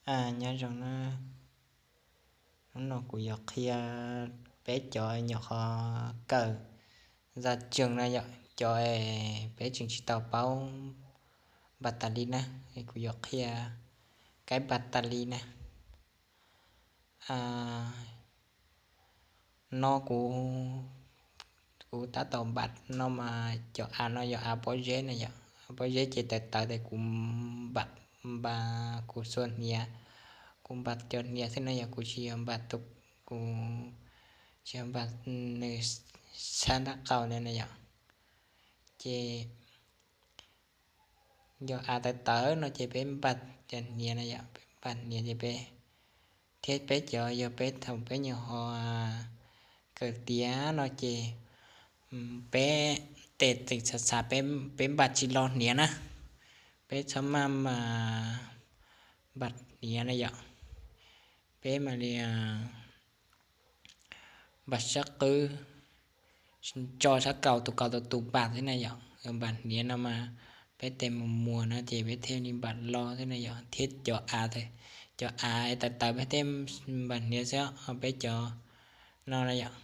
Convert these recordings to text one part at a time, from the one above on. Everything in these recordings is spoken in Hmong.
Nyob zoo na, hnub no kuv yuav qhia peb cov nyuam qhuav kawm za cees na yom, cov peb tseem tsis tau paub npas tas li na, kuv yuav qhia kaib npas tas li na. No kuv, kuv tab tom npas no mas cov av no yog av pob zeb na yom, av pob zeb ces tawv tawv ces kuv npas, npas kuv xuas hniav, kuv npas cov hniav xwb na yom, kuv tsis yog npas tus, kuv tsis yog npas nws sab nraub qaum na yom. Ces yog av tawv tawv no ces peb npas cov hniav na yom, peb npas hniav ces peb, thiab peb cov yog peb thaum peb nyuam qhuav kawm tiav no ces peb tes txawm xav xav peb npas tsis lo hniav na, peb txhob maj mam npas hniav na yom, peb mam li npas sab qwb, tso sab kaus tus kaus tus tus npas xwb na yom. Npas hniav no mas peb tes mus muag no ces peb thiaj li npas lo xwb na yom, thiab cov av, cov av tawv tawv peb thiaj npas hniav xwb, peb cov no na yom,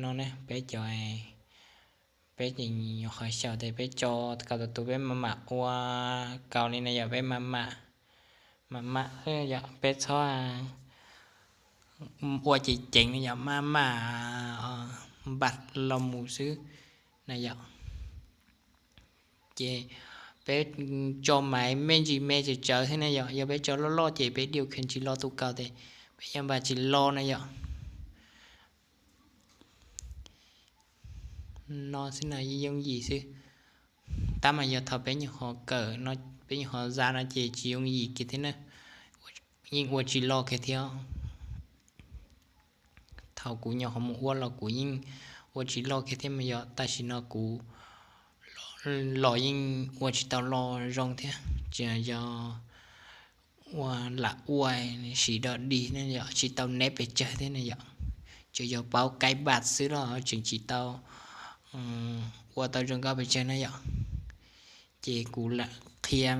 no ne peb cov, peb ces nyuam qhuav xyaum ces peb tso kaus tus tus peb maj mam ua kaus li na yom, peb maj mam, maj mam yom, peb txhob ua ceev ceev na yom, maj mam npas los mus xwb na yom. Ces peb tso maiv me ntsis me tsawv tsawv xwb na yom, yog peb tso loj loj ces peb diu kheev tsis lo tus kaus ces peb yuav npas tsis lo na yom. No xwb na, yooj yim xwb. Tab mas yog thaum peb nyuam qhuav kawm no, peb nyuam qhuav za no ces tsis yooj yim kiag thiab na, yeej ua tsis loj kiag thiab. Thaum kuv nyuam qhuav mus ua los kuv yeej ua tsis loj kiag thiab mas yog tam sim no kuv los yeej ua tsis tau lo zoo thiab, tsis yog ua lam ua siv dog dig ne yom, tsis tau neb pes tsawg thiab ne yom, tsuas yog paub kaib npas xwb los tseem tsis tau ua tau zoo nkauj pes tsawg na yom. Ces kuv lam qhia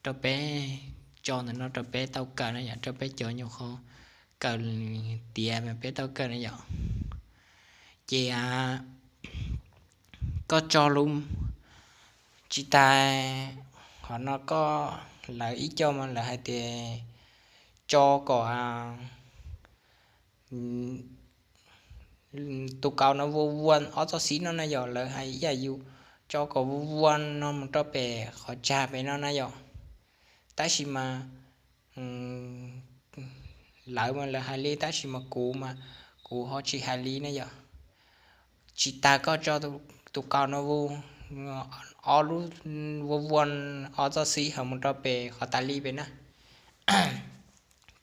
rau peb, tso ntawm no rau peb tau kawm na yom, rau peb cov nyuam qhuav kawm tiav mas peb tau kawm na yom. Ces koj tso lub, tsis tas qhov no koj, lawv ib co mas lawv hais tias tso kom tus kaus no vua vua ob txoj xib no na yom, lawv hais ib yam yus tso kom vua vua no mus rau pem qhov tsag pem no na yom. Tab sis mas lawv mas lawv hais li, tab sis mas kuv mas kuv ho tsis hais li na yom. Tsis tas koj tso tus kaus no vua, ob lub vua vua ob txoj xib ho mus rau pem qhov tas li pem na,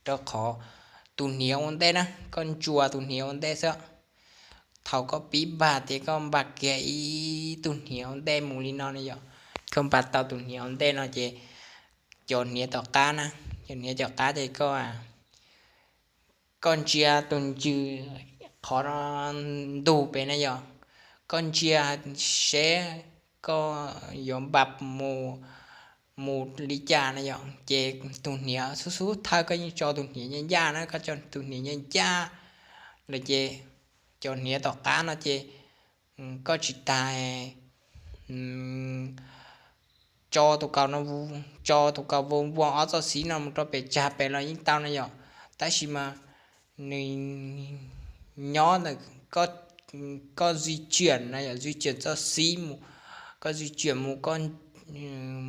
rau qhov tus hniav ua ntej na, koj ntsuas tus hniav ua ntej xwb. Thaum koj pib npas ces koj npas kiag ib tug hniav ua ntej mus li no na yom, koj npas tau tus hniav ua ntej no ces cov hniav tom qab na, cov hniav tom qab ces koj, koj ntsia tus ntsws qhov ntug pem na yom, koj ntsia seb koj yuav npas mus, mus li cas na yom, ces tus hniav xub xub thawj koj yeej tso tus hniav ncaj ncaj na, koj tso tus hniav ncaj ncaj lawm ces cov hniav tom qab no ces koj tsis tas tso tus kaus no, tso tus kaus vua vua ob txoj xib no mus rau pem tsag pem los yeej tau na yom. Tab sis mas nws nyob ntawm koj di tsiam na yom, di tsiam txoj xib mus, koj di tsiam mus, koj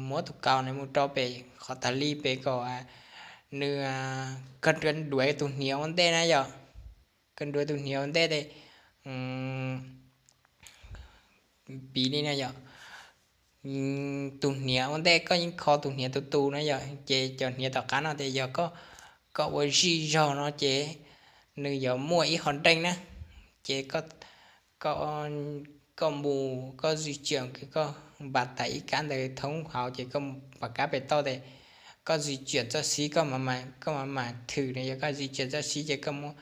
muab tus kaus no mus rau pem qhov tas li pem kom nws, koj nruav tus hniav ua ntej na yom, koj nruav tus hniav ua ntej ces piv li na yom, tus hniav ua ntej koj yeej kho tus hniav tus tus na yom, ces cov hniav tom qab no ces yog koj ua zij zog no ces nws yuav muaj ib qho nreej na, ces koj mus koj di tsiam, koj npas tas ib kab ntawd thoob hauv ces koj mus pom kab pem toj ces koj di tsiam txoj xib, koj mam, koj mam mam thwm na yom, koj di tsiam txoj xib ces koj muab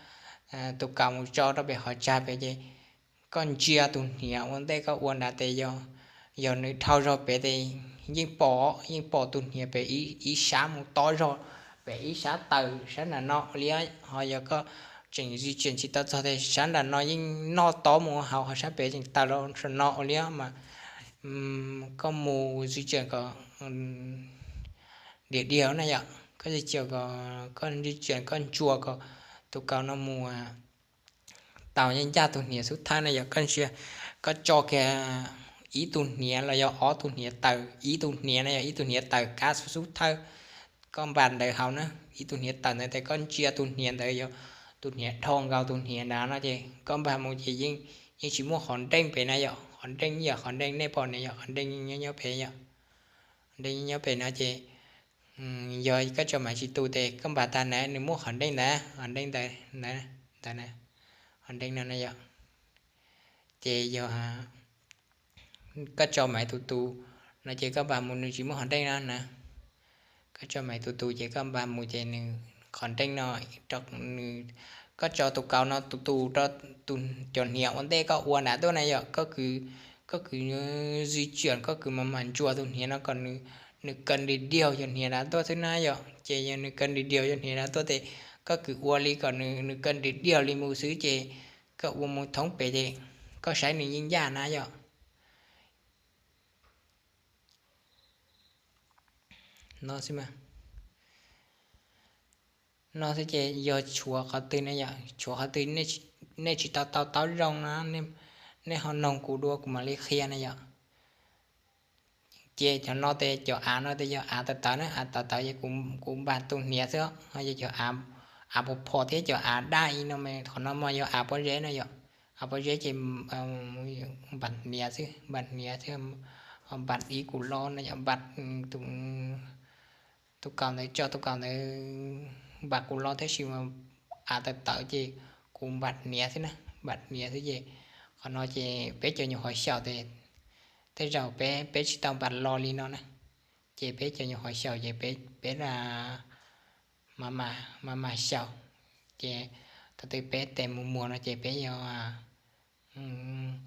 tus kaus mus tso rau pem qhov tsag pem ces koj ntsia tus hniav ua ntej koj ua nrad tes yog, yog nws dhau zog pem tes yeej pom, yeej pom tus hniav pem ib sab mus tob zog pem ib sab taws sab nram no ua li, ho yog koj tseem zis tseem tsis tau txog tes sab nram no yeej noj tob mus hauv, ho sab pem tseem taws los saum no ua li mas koj mus zis tseem kom diam diam na yom, koj zis tseem kom, koj zis tseem koj ntsuas kom tus kaus no mus tau ncaj ncaj tus hniav xub thawj na yom. Koj ntsia, koj tso kiag ib tug hniav los yog ob tug hniav taws, ib tug hniav na yog ib tug hniav taws kab xub xub thawj, koj npaj ntawd hauv na, ib tug hniav taws ntawd tes koj ntsia tus hniav ntawd yog tus hniav dhau nkaus tus hniav nrad no ces koj npaj mus ces yeej, yeej tsis muaj qhov nreej pem na yom. Qhov nreej yog qhov nreej nej pom ne yom, qhov nreej nyob nyob pem yom, qhov nreej nyob nyob pem no ces yog koj tso maiv tsis tu tes koj npaj tag na nws muaj qhov nreej ntawd, qhov nreej ntawd, ntawd, qhov nreej no na yom. Ces yog koj tso maiv tus tus no ces koj npaj mus nws tsis muaj qhov nreej no na. Koj tso maiv tus tus ces koj npaj mus ces nws qhov nreej no, nws, koj tso tus kaus no tus tus rau tus, cov hniav ua ntej koj ua nrad tuaj na yom. Koj kws, koj kws zis tseem koj kws mam mam ntsuas tus hniav no kom nws kaw nris diaug cov hniav nrad tuaj xwb na yom. Ces yog nws kaw nris diaug cov hniav nrad tuaj tes koj kws ua li kom nws, nws kaw nris diaug li mus xwb ces koj ua mus thoob pem ces koj saib nws yeej ncaj na yom. No xwb mas, no xwb ces yog tshuav qhov twg na yom, tshuav qhov twg nej tsis tau tau taub zoo no, nej ho noog kuv dua kuv mam li qhia na yom. Ces cov no tes cov av no tes yog av tawv tawv na, av tawv tawv ces kuv npaj tus hniav xwb, ho yog cov av, av pos phom thiab cov av daj ib no mas qhov no mas yog av pob zeb no yom. Av pob zeb ces npaj hniav xwb, npaj hniav xwb, npaj ib kuv lo no yom, npaj tus kaus ntawd, tso tus kaus ntawd npaj kuv lo tab sis mas av tawv tawv ces kuv npaj hniav xwb na, npaj hniav xwb ces qhov no ces peb cov nyuam qhuav xyaum tes tej zaum peb, peb tsis tau npaj lo li no na. Ces peb cov nyuam qhuav xyaum ces peb, peb mam, mam, mam xyaum. Ces thaum twg peb tes mus muag no ces peb yuav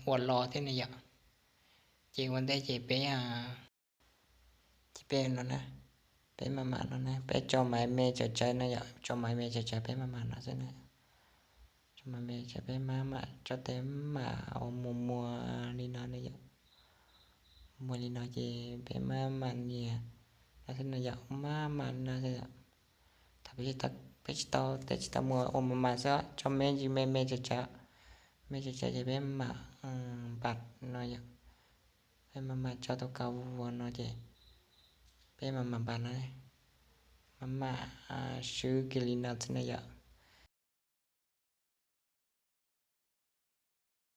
ua lo thiab ne yom. Ces ua ntej ces peb, ces peb no na, peb mam mam no na, peb tso maiv me tsawv tsawv no yom, tso maiv me tsawv tsawv peb mam mam no xwb na. Tso maiv me tsawv peb mam mam tso tes mam ua muag muag li no ne yom. Muag li no ces peb mam mam nias no xwb no yom, mam mam no xwb yom. Thaum peb tsis tau, peb tsis tau tes tsis tau muag ua mam mam xwb, tso me ntsis me me tsawv tsawv, me tsawv tsawv ces peb mam npaj no yom. Peb mam mam tso tus kaus vuas no ces peb mam mam npaj no, mam mam swb kiag li no xwb na yom.